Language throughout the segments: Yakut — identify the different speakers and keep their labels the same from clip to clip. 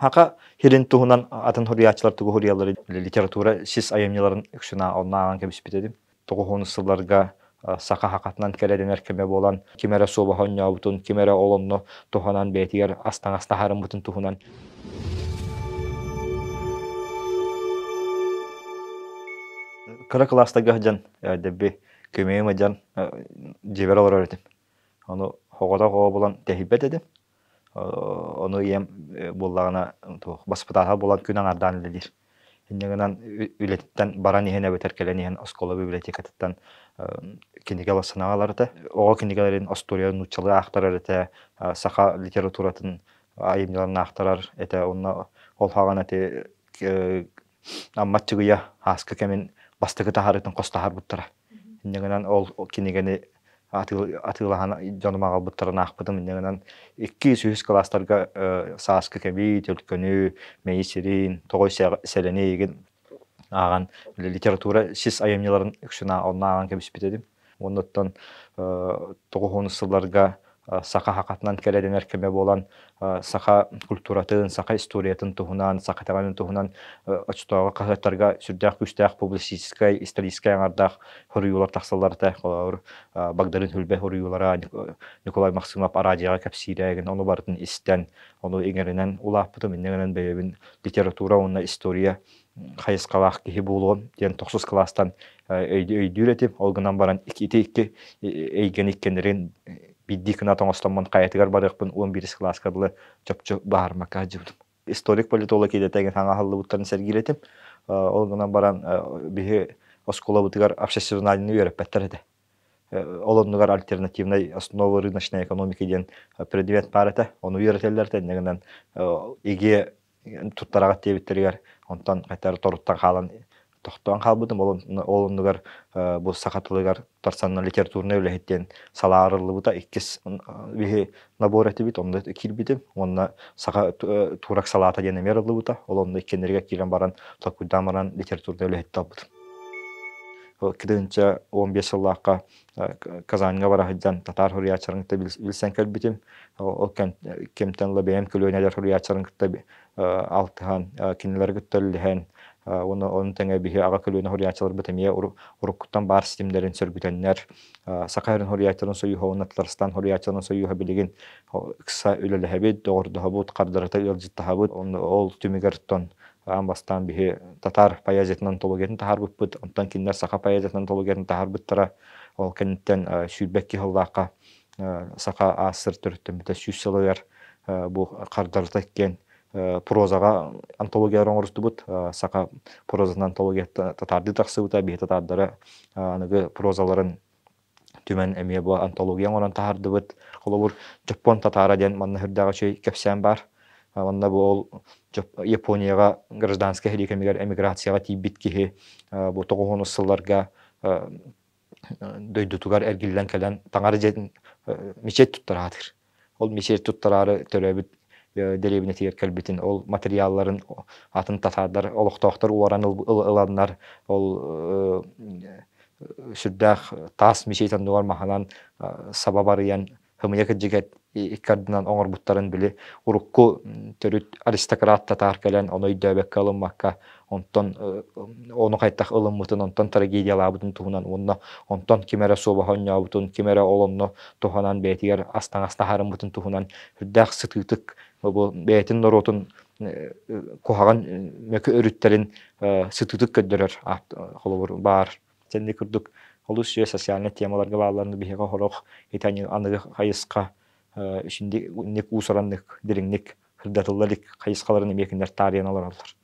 Speaker 1: Хака хирин туһунан атын суруйааччылар тугу суруйаллары литература сис айымньыларын үксүн онно ааҕан кэбиспит этим. Тоҕуһун сылларга саха хахатынан кэлэринэр кэмэ буолан ким эрэ суобаһа онньообутун, ким эрэ ол онно туһанан бэйэтигэр ас-таҥас таһаарыммытын туһунан кыра кылаастарга сылдьан дэбби көмөйүм ыдьан дьиэбэр олорор этим. Ону оҕото оҕо булан тэһийбэт этим. Ону ийэм буоллаҕына туох баспытааһа буолан күн аҥардаан үлэлиир. Инньэ гынан үлэтиттэн баран иһэн эбэтэр кэлэн иһэн оскуола библиотекатыттан кинигэ ылсан аҕалар этэ. Оҕо кинигэлэрин остуоруйа нууччалыы аахтарар этэ, саха литературатын айымньыларын аахтарар этэ. Онно ол хаҕана ити Амма Аччыгыйа ааскы кэмин бастакы таһаарыытын хос таһаарбыттара. Инньэ гынан ол кинигэни атыылаһан дьонум аҕалбыттарын аахпытым. Инньэ гынан иккис, үһүс кылаастарга сааскы кэби, төлкөнү, мэйи сирин, тоҕой сэлэни эйигин ааҕан литература сис айымньыларын үксүн онно ааҕан кэбиспит этим. Оннуттан тоҕуһун сылларга саха хахатынан кэлэринэр кэмэ буолан саха культуратын, саха историятын туһунан, саха итэҕэлин туһунан оччотооҕу хаһыаттарга сүрдээх күүстээх публицистическай, историческай аҥардаах суруйуулар тахсаллар этэ. Холобур, Багдарыын Хүлбэ суруйуулара, Николай Максимов араадьыйаҕа кэпсиирэ, ону барытын истэн, ону иҥэринэн улааппытым. Инньэ гынан бэйэбин литература уонна история хайысхалаах киһи буолуом диэн тохсус кылаастан өйдүүр этим. Ол гынан баран ити икки эйгэни иккеннэрин биирдии кынат оҥостоммун хайатыгар барыахпын 11 кылааска дылы чопчу баһармакка сылдьыбытым. Историк-политолог идэтэ саҥа аһыллыбыттарын сэргиир этим. Ол гынан баран биһи оскуолабытыгар общественнайны үөрэппэттэр этэ. Ол оннугар альтернативной основы рыночной экономики диэн предмет баар этэ. Ону үөрэтэллэр этэ. Инньэ гынан ИГИ туттараҕыт диэбиттэригэр онтон хайдах торуттан хаалан тохтоон хаалбытым. Ол оннугар бу саха тылыгар тарсанна литературнай үлэһит диэн салаа арыллыбыта. Иккис биһи набор этибит, онно киирбитим. Уонна саха туурак салаата диэн эмиэ арыллыбыта. Ол онно иккиэннэригэр киирэн баран, толкуйдаан баран литературнай үлэһит талбытым. Кыдыынча 15 сыллаахха Казаньга бара сылдьан татаар суруйааччыларын кытта билсэн кэлбитим. Ол кэмтэн ыла бэйэм көлүөнэлэр суруйааччыларын кытта алтыһан, кинилэри кытта үллэһэн, уонна ону тэҥэ биһи аҕа көлүөнэ суруйааччыларбыт эмиэ уруккуттан баар ситимнэрин сөргүтэннэр, Саха сирин суруйааччыларын сойууһа уонна Татарстан суруйааччыларын сойууһа билигин ыкса үлэлэһэбит, доҕордоһобут, хардарыта ыалдьыттаһабыт. Ол түмүгэр оттон аан бастаан биһи татар поэзиятын антологиятын таһаарбыппыт, онтон кинилэр саха поэзиятын антологиятын таһаарбыттара. Ол кэнниттэн 22 сыллаахха саха аассыр төрүттэммитэ 100 сылыгар бу хардарыта иккиэн прозаҕа антологиялар оҥорустубут. Саха прозатын антологията татаардыы тахсыбыта, биһи татаардара аныгы прозаларын түмэн эмиэ бу антология оҥорон таһаардыбыт. Холобур, Дьоппуон татаара диэн манна сүрдээх үчүгэй кэпсээн баар. Манна бу ол Японияҕа гражданскай сэрии кэмигэр эмиграцияҕа тиийбит киһи бу тоҕуһунус сылларга дойдутугар эргиллэн кэлэн таҥара дьиэтин мечеть туттараатыр. Ол мечеть туттараары төрөөбүт дэриэбинэтигэр кэлбитин, ол материалларын атын татаардар, олохтоохтор уоран ыланнар, ол сүрдээх таас мечеть оннугар маһынан саба барыйан хымыйа кырдьыга икки ардынан оҥорбуттарын били урукку төрүт аристократ татаар кэлэн ону өйдөөбөккө ылыммакка онтон ону хайдах ылыммытын онтон трагедиялаабытын туһунан уонна онтон ким эрэ суобаһа онньообутун ким эрэ ол онно туһанан бэйэтигэр ас-таҥас таһаарыммытын туһунан сүрдээх сытыытык бу бэйэтин норуотун куһаҕан мөкү өрүттэрин сытыытык көрдөрөр холобур баар Сэнни курдук олус үчүгэй социальнай темаларга баалларын биһиэхэ сорох ити аныгы хайысха итинник уус-ураннык дириҥник сырдатылла илик хайысхаларын эмиэ кинилэр таарыйан олороллор.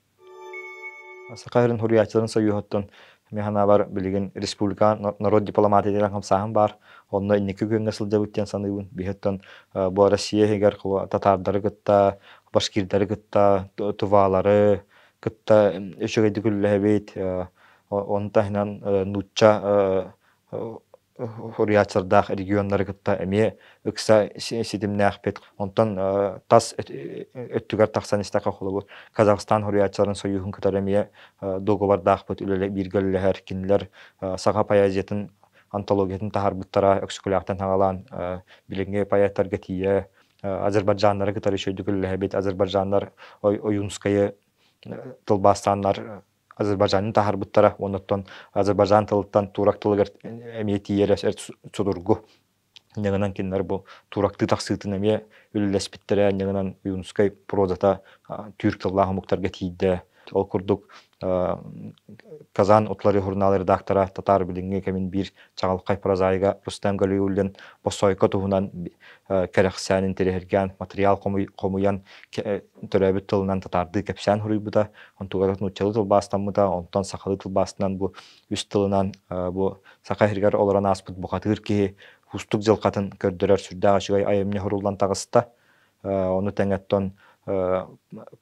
Speaker 1: Саха сирин суруйааччыларын сойууһуттан мин санаабар билигин республика норуот дипломата диэн хамсааһын баар. Онно инники күөҥҥэ сылдьабыт диэн саныыбын. Биһиттэн бу Россия иһигэр татаардары кытта, башкирдары кытта, тувалары кытта үчүгэйдик үлэлэһэбит. Ону таһынан нуучча суруйааччылардаах регионнары кытта эмиэ ыкса ситимнээхпит. Онтон тас өттүгэр тахсан истэххэ холобур Казахстан суруйааччыларын сойууһун кытары эмиэ дуогабардаахпыт бииргэ үлэлэһэр. Кинилэр саха поэзиятын антологиятын таһаарбыттара Өксөкүлээхтэн саҕалаан билиҥҥи поэттарга тиийэ. Азербайджаннары кытары үчүгэйдик үлэлэһэбит. Азербайджаннар Ойуунскайы тылбаастааннар Азербайджаны таһаарбыттара. Оннуттан Азербайджан тылыттан турок тылыгар эмиэ тиийэрэ судургу. Инньэ кинилэр бу турактыы тахсыытын эмиэ үлэлэспиттэрэ. Инньэ Ойуунускай прозата түүр тыллаах омуктарга тиийдэ. Ол курдук Казан утлары журнал редактора татаар билиҥҥи кэмин биир чаҕылхай прозаига Рустам Галиуллин Боссоойко туһунан кэрэхсээн интэриэһиргээн материал хомуйан төрөөбүт тылынан татаардыы кэпсээн суруйбута. Онтугар нууччалыы тылбаастаммыта, онтон сахалыы тылбаастанан бу үс тылынан бу саха сиригэр олорон ааспыт бухатыыр киһи уустук дьылҕатын көрдөрөр сүрдээх үчүгэй айымньы суруллан таҕыста. Ону тэҥэттэн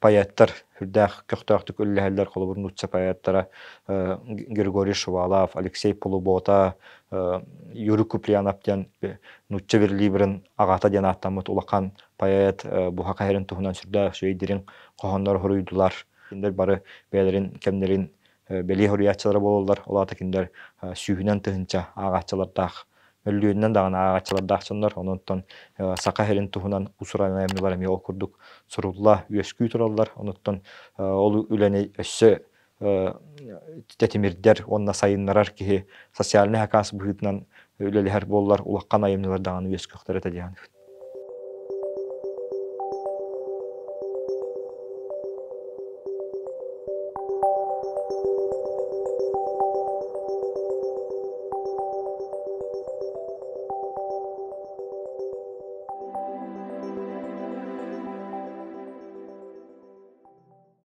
Speaker 1: поэттар сүрдээх көхтөөхтүк үллэһэллэр. Холобур, нуучча поэттара Григорий Шувалов, Алексей Полубота, Юрий Куприянов диэн нуучча верлибрин аҕата диэн ааттаммыт улахан поэт буһа кэһэрин туһунан сүрдээх үчүгэй дириҥ хоһооннор хоруйдулар. Кинилэр бары бэйэлэрин кэмнэрин бэлиэ хоруйааччылара буолаллар. Ол аата кинилэр сүүһүнэн тыһыынча ааҕааччылардаах, мөлүйүөнүнэн даҕаны ааҕааччылардаах дьоннор. Онон саха сирин туһунан уус-уран айымньылар эмиэ ол курдук сурулла, үөскүү тураллар. Онуттан ол үлэни өссө тэтимирдэр уонна сайыннарар киһи социальнай акаас быһыытынан үлэлэһэр буоллар улахан айымньылар даҕаны үөскүөхтэрэ этэ диэн.